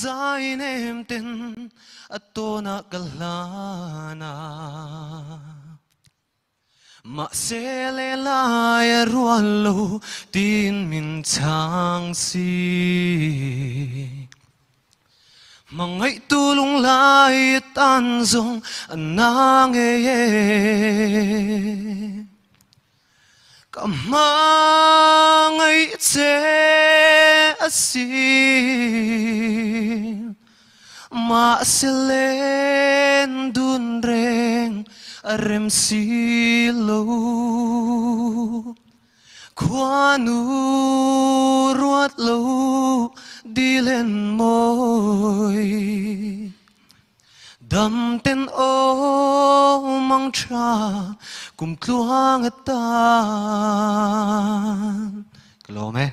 Zai nem ten a tawnah ka hlan a. Mahse lehlai a rual lo tiin min chhang si. Hmangaihtu lunglai atan zawng a na ngei e. Ka hmangaih che asin, mahse len dun reng a rem si lo. Khuanu ruat lo dilen mawi. Dam ten awm ang tha kum tluang atan. Ka lawm e.